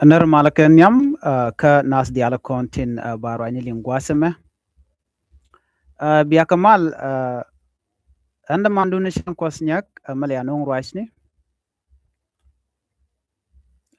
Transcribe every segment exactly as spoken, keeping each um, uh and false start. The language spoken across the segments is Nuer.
Nɛr malä kɛ nhiam, ah, kä nath diaal kɔn tin, ah, ba ruacni liŋ gua̱a̱th ɛmɛ. Ah, bia kɛ mal, ah, ɛn dämandun ni Cäŋ Kuɔth Nyak, ah, mɛ lɛ ya nuŋ ruacni.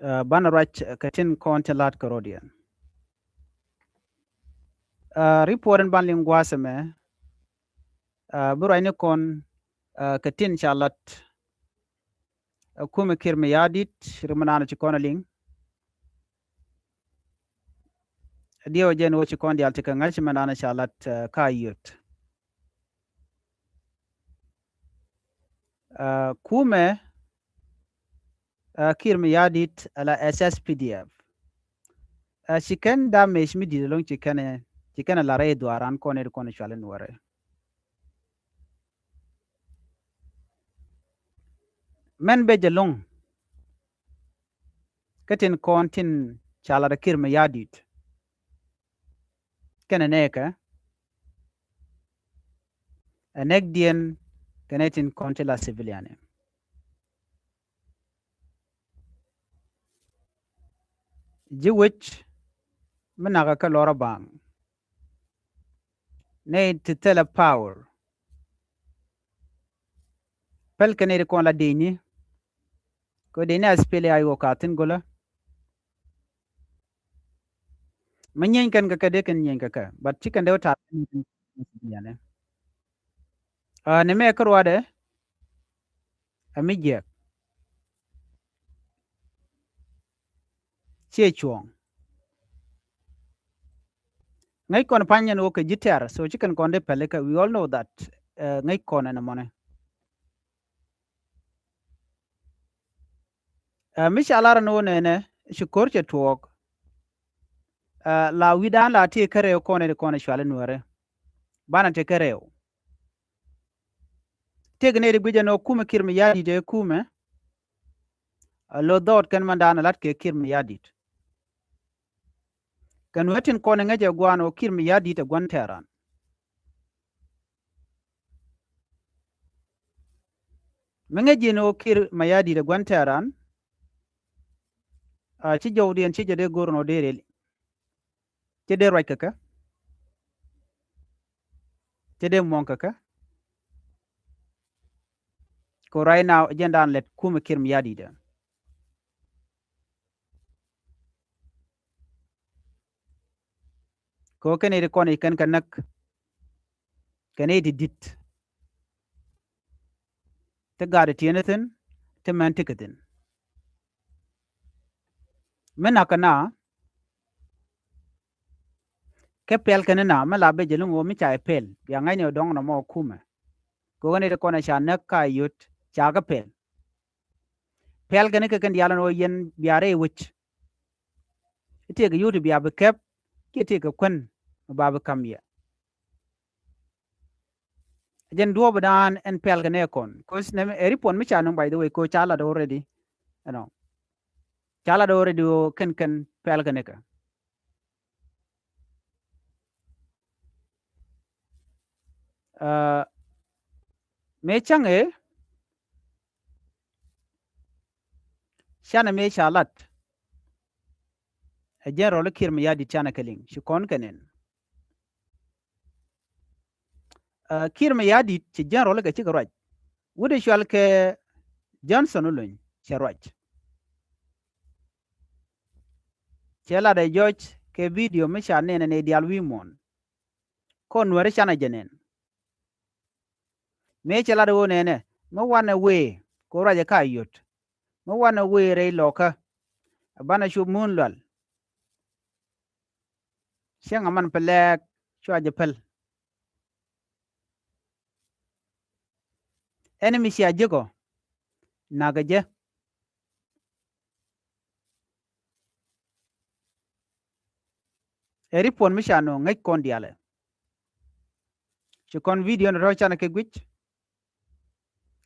Ah, banɛ ruac kɛ tin kɔn tin la̱t kɛ rɔ̱diɛn. Ah, report in ban liŋ gua̱a̱th ɛmɛ, ah, bi ruacni kɔn, ah, kɛ tin ca la̱t. Ah, kumɛ Kiir Mayardit, ri mi naan ci kɔn a liŋ. Diɛw jɛn wä ci kɔn diaal ti kɛ ŋa̱c mɛ naan ca la̱t, ah, ka yöt. Ah, kumɛ, ah, Kiir Mayardit ala S S P D F. Ah, ci kɛn damage mi di̱t ɛlɔ̱ŋ ci kɛn, ci kɛn a la rɛy dhuaaran kɔn in kɔn cual in wärɛ. Mɛn bɛ jɛ lɔ̱ŋ. Kä tin kɔn tin ca lat Kiir Mayardit. Kɛnɛ nɛɛkɛ. Ɛ nɛk diɛn kɛnɛ tin kɔn ti la civilian. Ji̱ wec mi nakä kä lɔrä baŋ. Nɛy ti thilɛ power. Päl kɛ nɛy ti kɔn la di̱cni. Kɛ di̱cni a speli a yuɔ ka thi̱n golä. Mi nyieeny kɛn kɛ kɛ dee kɛn nyieeny kɛ kɛ. But ci kɛn dee wä ta̱a̱. Aa, ni mɛ kä ruadɛ. Ɛ mi jiɛk. Ciɛ cuɔ̱ɔ̱ŋ. Ŋäc kɔn pa̱ny ɛn ɣöö kɛ ji̱ tɛ̈r, so ci kɛn kɔn dee pɛlikä, we all know that, eh, ŋäc kɔn ɛn ɛmɔnɛ. Eh, mi ca lar ɛn ɣöö nɛnɛ ci ko̱r cɛ tuɔɔk. Eh, la wi̱dan la tëë kä rɛw kɔn ɛ ti kɔn ɛ cual ɛ nuɛrɛ. Banɛ tëë kä rɛw. Tëëk nɛy ti guic ɛn ɣöö kumɛ Kiir Mayardit ɛ kumɛ. A lo̱ dhɔɔt kɛn mɛndan a lat kɛ Kiir Mayardit. Kɛn wee tin kɔn in ŋäcɛ gua̱a̱n ɣöö Kiir Mayardit ɛ gua̱n tɛ̈ran. Mi ŋäc ji̱n ɣöö Kiir Mayardit ɛ gua̱n tɛ̈ran. A ci jɔwdiɛn ci jɛ dee go̱r ɛn ɣöö dee rɛl. Cɛ dee ruac kɛ kɛ. Cɛ dee muɔ̱ŋ kɛ kɛ. Kɛ right now, jɛn daan lɛt kumɛ Kiir Mayardit ɛ. Kɛ ɣöö kɛn iti kɔn i̱ kɛn kɛ näk. Kɛn iti di̱t. Ti gaat itiɛn ithin, ti mɛn ti kɛ thi̱n. Mi nakä na, kɛ pɛl kɛn na, mi la ben jɛ liŋ ɣöö mi ca i̱ pɛl, bia ŋa̱cni ɣöö dɔ̱ŋ nɔmɔ kumɛ. Kɛ ɣöö ni ti kɔn ɛ ca näk ka yot, ca kɛ pɛl. Pɛl kɛn kɛ kɛn diaal ɛn ɣöö yɛn bia rɛy wec. I̱ tëëkɛ yot i̱ bia bi kɛp, kiɛ tëëkɛ kuän mi ba bi ka̱m yɛ. Jɛn duɔ̱ɔ̱p dan ɛn pɛl kɛ nɛ kɔn. 'Cause nɛ mi, ɛ report mi ca nuŋ, by the way, 'cause ca lat already. Ɛnɔ. Ca lat already ɣöö kɛn kɛn pɛl kɛ nɛ kɛ. Ɛ, mëë cäŋ ëë, canɛ mëë ca lat. Ɛ General Kiir Mayardit canɛ kɛ liŋ, ci kɔn kɛ nɛn. Ɛ, Kiir Mayardit ci General kɛ cikɛ ruac. Wut ɛ cual kɛ Johnson Olony cɛ ruac. Cɛ lat ɛ jɔc kɛ video mi ca nɛn ɛ nɛy diaal wi̱i̱ muɔ̱ɔ̱n. Kɔn Nuɛri canɛ jɛ nɛn. Mëë cɛ lat ɣöö nɛnɛ, mi wanɛ wëë, kɛ ruacɛ ka yot. Mi wanɛ wëë rɛy lɔkä, ɛ banɛ cop mun lual. Cäŋ aman pɛ lɛɛk, cua jɛ päl. Ɛn mi cia jek ɔ, nakä jɛ. Ɛ report mi ca nööŋ ŋäc kɔn diaalɛ. Ci kɔn video ni rɔ̱ canɛ kɛ guic.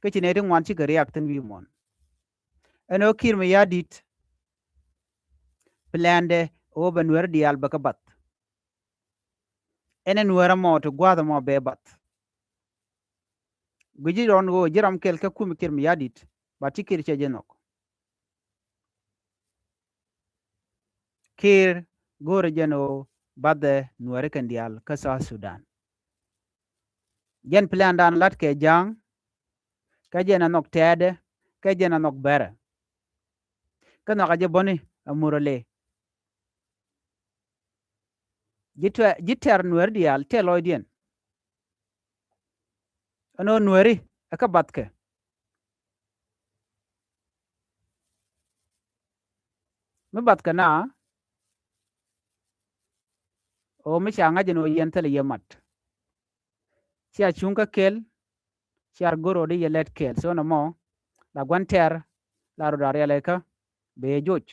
Kä ci nɛy ti ŋuan cikɛ riak thi̱n wi̱i̱ muɔ̱ɔ̱n. Ɛn ɣöö Kiir Mayardit. Plɛndɛ ɣöö bɛ Nuɛr diaal bɛ kɛ bath. Ɛn ɛ Nuɛr ɛmɔ ti gua̱a̱th ɛmɔ bɛ bath. Guici rɔn ɣöö ji̱ ram kɛl kä kumɛ Kiir Mayardit, ba ti Kiir cɛ jɛ nhɔk. Kiir go̱o̱rɛ jɛn ɣöö bathɛ Nuääri kɛn diaal kä South Sudan. Jɛn plan dan lat kɛ Ja̱a̱ŋ, kä jɛn a nhɔk tɛɛdɛ, kä jɛn a nhɔk bɛrɛ. Kä nhɔk a jɛ bäni a Murle. Ji̱ tɛr, ji̱ tɛr Nuääri diaal tɛl lɔcdiɛn. Ɛn ɣöö Nuääri ɛ kä bathkɛ. Mi bathkɛ na ɣöö mi ca ŋa̱c ɛn ɣöö yɛn thilɛ yɛ mat. Cia cuŋ kä kɛl, cia go̱r ɣöö di yɛ lɛt kɛɛl. So nɔmɔ la gua̱n tɛr la rɔ da̱r yɛlɛ kä bɛ yɛ joc.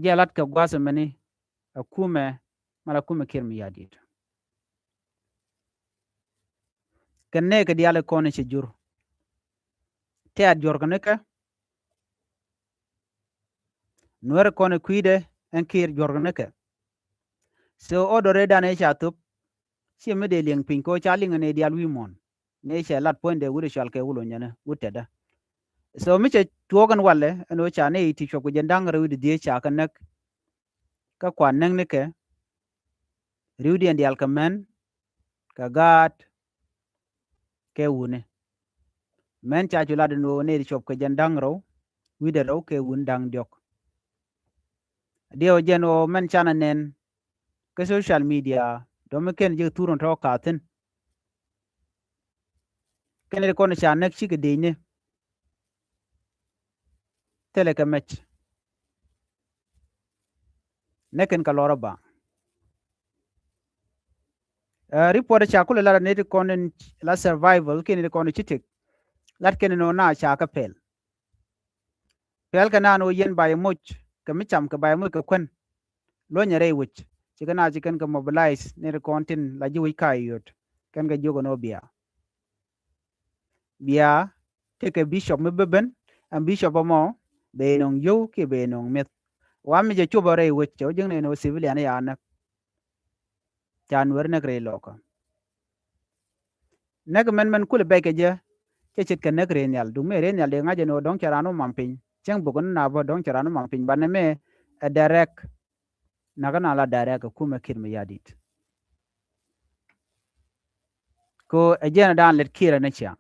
Jɛ lat kɛ gua̱a̱th mɛni a kumɛ, mal a kumɛ Kiir Mayardit. Kɛ nɛɛkɛ diaal kɔn cɛ jur. Tɛ̈t juɔ̱rkɛ nikɛ. Nuäär kɔn kui̱dɛ ɛn Kiir juɔ̱rkɛ nikɛ. So order dan ɛ ca thop. Ciɛ mi dee liɛŋ piny kɛ ɣöö ca liŋ ni diaal wi̱i̱ muɔ̱ɔ̱n. Ni cɛ lat puɔ̱nydɛ wut ɛ cɔal kɛ wul onyänä wut tɛtdä. So mi cɛ tuɔɔk ɛn walɛ ɛn ɣöö ca ni ti cuɔp kɛ jɛn da̱ŋ rɛw wi̱cdɛ dhieec ca kɛ näk. Kä kuan näk nikɛ ri̱wdiɛn diaal kɛ män kɛ gaat kɛ wuni. Män ca cu lat ɛn ɣöö ni ti cuɔp kɛ jɛn da̱ŋ rɛw wi̱cdɛ rɛw kɛ wun da̱ŋ diɔ̱k. Diɛw jɛn ɣöö män canɛ nɛn kä social media dɔ̱mi kɛn jek thur ɛn tɔ̱ ka̱thi̱n. Kɛn ti kɔn ca näk cikɛ dec ni. Thilɛ kɛ mɛc. Näk kɛn kɛ lɔr ɛ ba. Ɛ, report ca kulɛ lat ni ti kɔn in la survival kɛn ti kɔn ci tëk. Lat kɛn in ɣöö na ca kä pɛl. Pɛl kɛ naan ɣöö yɛn ba yɛ moc kɛ mi cam kɛ ba yɛ moc kɛ kuän. Luɔ̱nyɛ rɛy wec ci kɛ na ci kɛn kɛ mobilize ni ti kɔn tin la ji̱ wec ka yot kɛn kɛ jiök ɛn ɣöö bia. Bia tekɛ bishop mi bä ben ɛn bishop ɛmɔ bɛ nɔŋ yio̱w kiɛ bɛ nɔŋ mi̱eth. Wa mi cɛ cop ɛ rɛy wec cɛ wä jiäkni ɛn ɣöö civilian ya näk. Ca Nuäär näk rɛy lɔkä. Näk mɛn mɛn kulɛ bɛc kɛ jɛ cɛ ce̱tkɛ näk rɛy nhial duk mëë rɛy nhial dee ŋa̱c ɛn ɣöö dɔ̱ŋ cɛ raan wä mam piny cäŋ buk ni na bä dɔ̱ŋ cɛ raan wä mam piny banɛ mëë ɛ direct. Nakä na la direct kɛ kumɛ Kiir Mayardit. Ko ɛ jɛn ɛ daan lɛt Kiir ɛ ni ciaŋ.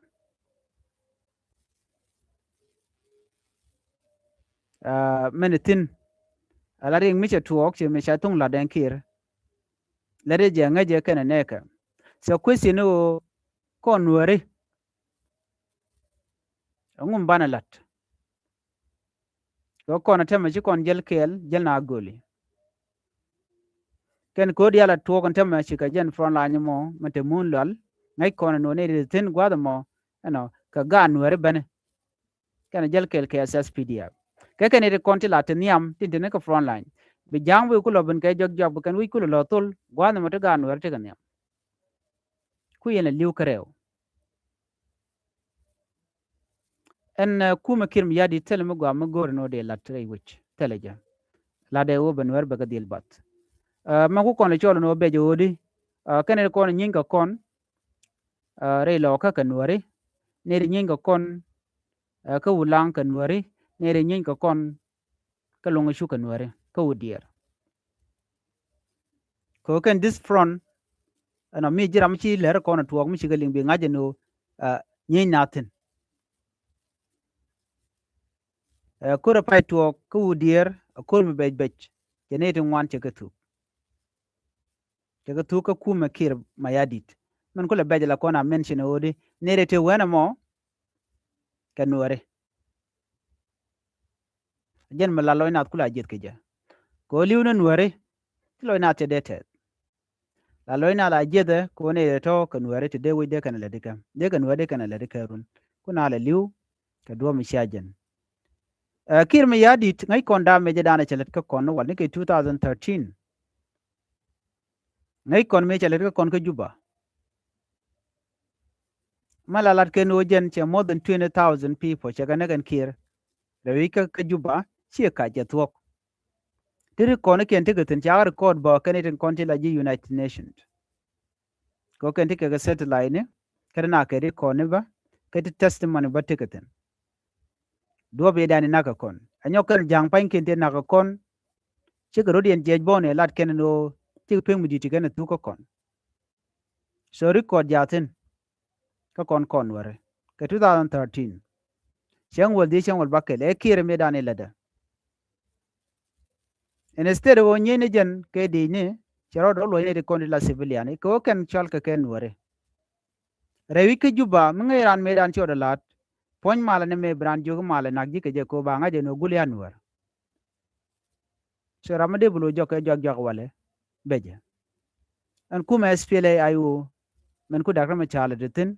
Aa, mɛn thi̱n a la riŋ mi cɛ tuɔɔk cɛ mi ca thuŋ lat ɛn Kiir. Lɛt jɛ ŋäcɛ kɛnɛ nɛɛkɛ. So question ni ɣöö kɔn Nuääri ɛŋu mi banɛ lat. Kɛ kɔn a tɛmɛ ci kɔn jäl kɛɛl jäl na gööli. Kɛn ko̱ diaal a tuɔɔk ɛn tɛmɛ ci kɛ jɛn front line mɔ mɛ te mun lual ŋäc kɔn ɛn ɣöö ni ri thi̱n gua̱th ɛmɔ ɛnɔ kɛ gaat Nuääri bäni. Kɛn jäl kɛɛl kɛ S S P D F kɛ kɛn iti kɔn ti la ti nhiam tin ti ni kɛ front line. Bi ja̱a̱ŋ wi̱i̱ kulɔ bin kɛ jɔk jɔk bi kɛn wi̱c kulɔ lɔ thol gua̱th ɛmɔ ti gaat Nuääri ti kɛ nhiam. Ku yɛn lɛ li̱w kärɛw. Ɛn, ɛ, kumɛ Kiir Mayardit thilɛ mi gɔaa mi go̱o̱r ni wä dee lat rɛy wec thilɛ jɛ. Lat dee wä bɛ Nuäär bɛ kɛ dhil bath. Ɛ, mɛ ku kɔn lɛ cɔl ni wä bɛ jɛ ɣöödi. Ɛ, kɛn ri kɔn nyieny kɛ kɔn. Ɛ, rɛy lɔkä kɛ Nuääri. Ni ri nyieny kɛ kɔn. Ɛ, kä Wulaŋ kɛ Nuääri. Ni ri nyieny kɛ kɔn. Kä Loŋ Cuk kɛ Nuääri kä Wut Diɛɛr. Kɛ ɣöö kɛn this front ɛnɔ mi ji̱ ram mi ci lɛr kɔn ɛ tuɔɔk mi ci kɛ liŋ bi ŋa̱c ɛn ɣöö, ɛ, nyieny na thi̱n. Ɛ, ko̱r ɛ pay tuɔɔk kä Wut Diɛɛr ɛ ko̱r mi bɛc bɛc cɛ nɛy ti ŋuan cɛ kɛ thuk. Cɛ kɛ thuk kä kumɛ Kiir Mayardit. Min kulɛ bɛc la kɔn a mention ɛ ɣöödi nɛy ti te wen ɛmɔ kɛ Nuääri. Jɛn mi la lɔc nath kula jiɛth kɛ jɛ. Kɛ ɣöö li̱w ni Nuääri ti lɔc nath cɛ dee tɛth. La lɔc nath la jiɛthɛ kɛ ɣöö ni rɛ tɔ̱ kɛ Nuääri ti dee wec dee kɛn lɛ dikɛ dee kɛ Nuääri dee kɛn lɛ dikɛ run. Ku na lɛ li̱w kɛ duɔ̱ɔ̱p mi cia jɛn. Ɛ, Kiir Mayardit ŋäc kɔn damage dan cɛ lät kä kɔn ni wal ni kɛ two thousand thirteen. Ŋäc kɔn mëë cɛ lät kä kɔn kä Juba. Ma la lat kɛn ɣöö jɛn cɛ more than twenty thousand people cɛ kɛ näk ɛn Kiir. Rɛw i̱ kä, kä Juba ciɛ kac cɛ thuɔ̱k. Ti ri kɔn i̱ kiɛn tekɛ thi̱n ca record bä kɛn i̱ tin kɔn ti la ji̱ United Nations. Kɛ ɣöö kɛn ti kɛ kɛ satellite ni kä ti na kɛ ri kɔn i̱ bä kä ti testimony bä tekɛ thi̱n. Duɔ̱p i̱ dan i̱ nakä kɔn ɛ nyɔk kɛn ja̱a̱ŋ pa̱nykiɛn ti nakä kɔn. Cikɛ rot yɛn jiɛc bɔɔn ɛ lat kɛn ni ɣöö cikɛ pek mi di̱i̱t ti kɛn ɛ thuk kä kɔn. So record jathin kä kɔn kɔn wärɛ kɛ two thousand thirteen. Cäŋ wäl dhiec cäŋ wäl bakɛl ɛ Kiir mëëdan i̱ lätdä. Instead ɣöö nyieeni jɛn kɛ di̱i̱cni cɛ rɔɔdɛ luɔcni ti kɔn ti la civilian i̱ kɛ ɣöö kɛn cɔal kɛ kɛn wärɛ. Rɛy wi̱c kä Juba mi ŋäc raan mëëdan cɔɔdɛ la̱t puɔ̱ny malɛ ni mëë bi raan jiök malɛ nak ji̱ kɛ jɛ kɛ ɣöö ba ŋa̱c jɛ ni ɣöö gul yan wär. So ram mi dee bi lo̱c jɔk kɛ juak juak walɛ bɛ jɛ. Ɛn kumɛ S P L A I O mɛn ku Dak Riɛk Macar lɛ ti thi̱n.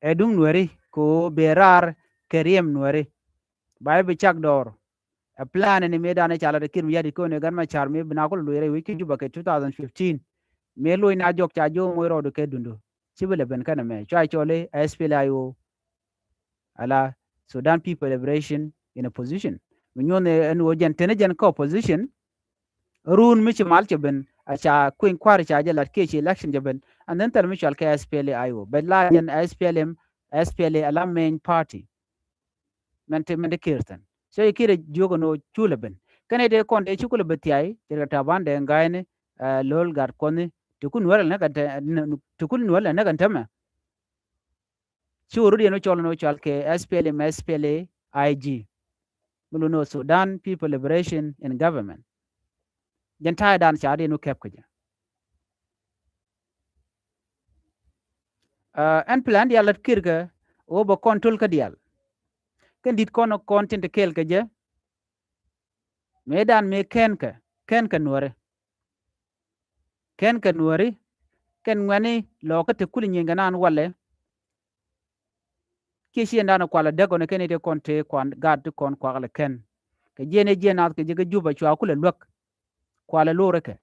Ɛ duŋ nuɛri kɛ ɣöö bɛ raar kɛ riɛm nuɛri. Ba i̱ bi cak dɔɔr. Ɛ plan ni mëëdan i̱ ca lɛ ti Kiir Mayardit kɛ ɣöö ni Gat Macar mëë bi na ku lɛ loc rɛy wi̱c kä Juba kɛ two thousand fifteen. Mëë loc na jɔk ca jiök moc rɔɔdu kɛ dundu. Ci bi lɛ ben kɛn ɛmɛ cua cɔl i̱ S P L A I O. Ala Sudan People Liberation in Opposition. Mi nyuɔ̱n ɛn ɣöö jɛn teni jɛn kä opposition. Run mi ci mal cɛ ben a ca kueny kua̱r ca jɛ lat kiɛ ci election cɛ ben. And then thil mi cɔal kɛ S P L A I O bɛ la jɛn S P L M, S P L A ala main party. Mɛn ti mɛn ti Kiir thin. So i̱ Kiir jiök ɛn ɣöö cu lɛ ben kɛn i̱ dee kɔn dee ci kulɛ ben thiay ti rɛ ta̱ba̱n dee ŋa̱cni. Lo̱l gat kuɔni ti kun nuäär lɛ näk ɛn tɛ ti kun nuäär lɛ näk ɛn tämɛ. Ci wä rut yɛn wä cɔl ni wä cɔal kɛ S P L M, S P L A I G. Mi lun ni wä Sudan People Liberation in Government. Jɛn ta̱a̱ dan ca rut yɛn wä kɛp kɛ jɛ. Ɛn plan diaal lät Kiir kɛ wä bä kɔn tul kä diaal. Kɛn di̱t kɔn kɔn tin ti kɛɛl kɛ jɛ. Mëë dan mëë kɛn kɛ kɛn kɛ nuäri. Kɛn kɛ nuäri kɛn ŋuɛ̈ni lɔɔkä te kul nyieny kɛ naan walɛ. Kiɛ ci ɛn dan kualɛ däk ɣɔn kɛn i̱ te kɔn te kuan gaat ti kɔn kuaklɛ kɛn kɛ jiɛn i̱ jiɛn naath kɛ ji̱ kä Juba cua kulɛ luäk. Kualɛ lorɛ kɛ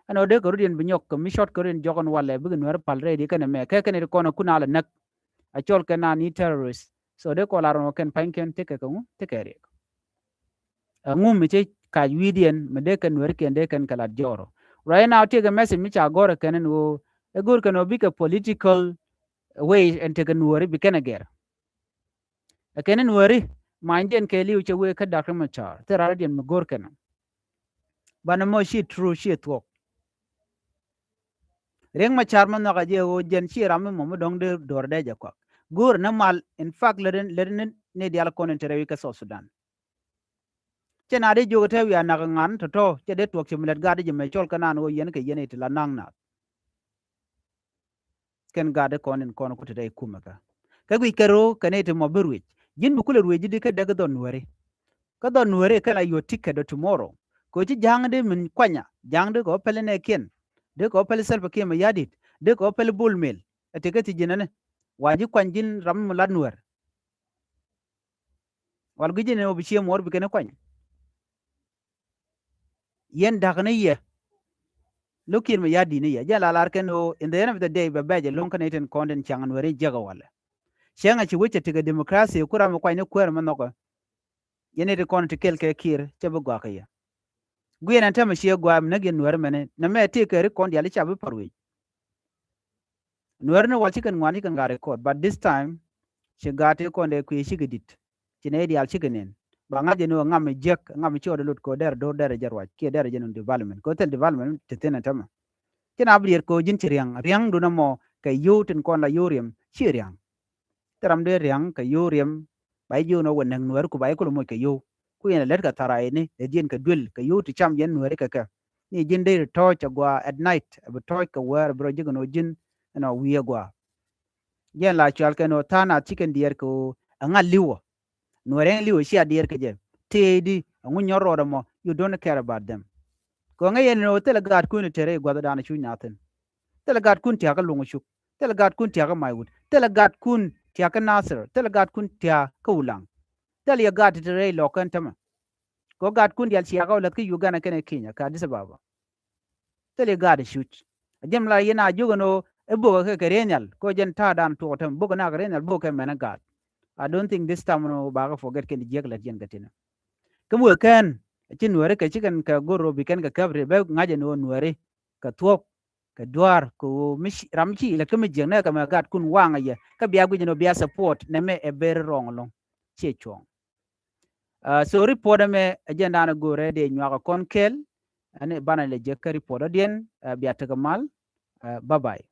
ɛn ɣän dee kɛ rut yɛn bi nyɔk kɛ mi cɔt kɛ rut yɛn jɔk ɛn walɛ bikɛ nuäri pal rɛy di kɛn ɛmɛ kɛ kɛn i̱ ti kɔn ɛ kun alɛ näk. A cɔl kɛn naan i̱ terrorist. So dee kɔn lar ɣɔn kɛn pa̱ny kɛn tekɛ kɛ ŋu tekɛ riɛk. Ɛŋu mi ci kac wi̱i̱diɛn mi dee kɛn nueerikiɛn dee kɛn kɛ lat jɔɔrɔ. Right now tiekɛ message mi ca gɔ̱rɛ kɛn ɛn ɣöö ɛ go̱r kɛn ɣöö bikɛ political way ɛn tekɛ nueeri bi kɛn ɛ gɛr. Ɛ kɛn ɛn nueeri manydiɛn kɛɛliw cɛ wee kä Dak Riɛk Macar thil raldiɛn mi go̱r kɛn ɔ. Banɛ mɔ ci true ci thuɔ̱k. Riɛk Macar mi nhɔakä jɛ ɣöö jɛn ci ram mi mɔ mi dɔ̱ŋ dee duɔ̱ɔ̱r dee jɛ kuak. Go̱o̱r ni mal in fact lät ni diaal kɔn in te rɛy wi̱c kä South Sudan. Cɛ na dee jiök ɛ te wiaa nak ŋa̱n tɔ̱tɔ̱ cɛ dee tuɔɔk ci mi lät gaat jɛ mɛ cɔl kä naan ɣöö yɛn kɛ yɛn i̱ ti la naŋ naath. Kɛn gaat kɔn in kɔn ku te rɛy kumɛ kä kɛ guic kɛ ro̱o̱ kɛn i̱ ti mɔ bi ruëc ji̱n bi kulɛ ruëc ji̱ di kä däk dhɔn nueeri. Kä dhɔn nueeri kɛ la yuɔ̱t ticket dɔ tomorrow. Kɛ ci ja̱a̱ŋ di min kuanya ja̱a̱ŋ di kɛ wä pɛl inɛɛkiɛn di kɛ wä pɛl Salva Kiir Mayardit di kɛ wä pɛl Bol Mel. Ɛ ti kä ti ji̱n ɛni wa ji̱ kuany ji̱n ram mi lat nueer. Wal gui̱c ni ɣöö bi cie muɔɔr bi kɛn kuany. Yɛn da̱k ni yɛ. Lo̱k Kiir Mayardit ni yɛ jɛ la lar kɛn ɣöö in the end of the day bɛ bɛc ɛlɔ̱ŋ kɛn itin kɔn tin caŋ nueeri jiäk ɛ walɛ. Cäŋ a ci wecɛ tekɛ democracy ku ram mi kuany ni kuäär mi nhɔkä. Yɛn itin kɔn ti kɛl kɛ Kiir cɛ bi gɔaa kɛ yɛ. Guiɛn ɛn tämɛ ciɛ gɔaa mi näk yɛn nueeri mɛni nɛ mɛ tëëkɛ ri kɔn diaal i̱ ca bi pa̱r wec. Nueeri ni wal ci kɛn ŋuan ci kɛn gat record but this time ci gat ti kɔn dee kui̱ cikɛ di̱t. Ci nɛy diaal cikɛ nen ba ŋa̱c jɛ ni ɣöö ŋam mi jiäk ŋam mi ci ɣɔt lot kɛ ɣöö derɛ do̱r derɛ jɛ ruac kiɛ derɛ jɛ nun development kɛ ɣöö thil development ti thi̱n ɛn tämɛ. Ci na bi riɛt kɛ ɣöö ji̱n ci ria̱ŋ ria̱ŋdun ɛmɔ kɛ yio̱w tin kɔn la yio̱w riɛm ci ria̱ŋ. Thil ram dee ria̱ŋ kɛ yio̱w riɛm ba ji̱ jiök ni ɣöö wä näk nueeri ku ba ji̱ kulɛ moc kɛ yio̱w. Ku yɛn ɛ lät kɛ tharay ni ɛ jiɛn kɛ duël kɛ yio̱w ti cam yɛn nueeri kɛ kɛ. Ni ji̱n dee ri tɔ̱ɔ̱c ɛ gɔaa at night ɛ bi tɔ̱ɔ̱c kɛ wäär ɛ bi rɔ ji̱ kɛn ɣöö ji̱n ɛn ɔ wi̱i̱ ɛ gɔaa. Jiɛn la cual kɛn ɣöö tha̱a̱ŋ nath ci kɛn diɛɛr kɛ ɣöö ɛŋa li̱wä. Nuɛɛr ɛŋ li̱wä cia diɛɛr kɛ jɛ tëëdi ɛŋu nyɔr rɔɔdɛ mɔ you don't care about them. Kɛ ɣöö ŋäc yɛn ɣöö thilɛ gaatkun i̱ te rɛy gua̱thdan cuc nath thi̱n. Thilɛ gaatkun tia̱a̱ kä Luŋ Cuk. Thilɛ gaatkun tia̱a̱ kä Maiwut. Thilɛ gaatkun tia̱a̱ kä Nathir. Thilɛ gaatkun tia̱a̱ kä Wulaŋ. Thilɛ yɛ gaat ti te rɛy lɔk kɛn tämɛ. Kɛ ɣöö gaatkun diaal ciakä wä läth kä Uganda kɛnɛ Kenya kä Addis Ababa. Thilɛ gaat i̱ cuc. A jiɛm la yɛn a jiök ɛn ɣöö i̱ bo̱kɛ kɛ kɛ riey nhial kɛ ɣöö jɛn ta̱a̱dan tuɔɔk tɛm bo̱kɛ nak riey nhial bo̱kɛ mɛn ɛ gaat. I don't think this time ɛn ɣöö bakɛ forget kɛn jiäk lät yɛn kɛ tinɛ. Kä mi wëë kɛn ci nueeri kɛ ci kɛn kɛ go̱r rɔ bi kɛn kɛ käp ri bɛ ŋa̱c ɛn ɣöö nueeri kɛ thuɔ̱k kɛ dua̱a̱r kɛ ɣöö mi ci ram ci lät kä mi jiäk nɛ kɛ mɛ gaatkun waŋ ɛ yɛ kä bia guic ɛn ɣöö bia support nɛ mɛ ɛ ber rɔɔŋ ɛlɔ̱ŋ. Ciɛ cuɔ̱ɔ̱ŋ. Uh, so report ɛmɛ ɛ jɛn da̱a̱n ɛ go̱o̱rɛ dee nyuak ɛ kɔn kɛl. Ɛn banɛ lɛ jek kä report ɔ diɛn, uh, bia tekɛ mal. Uh, bye bye.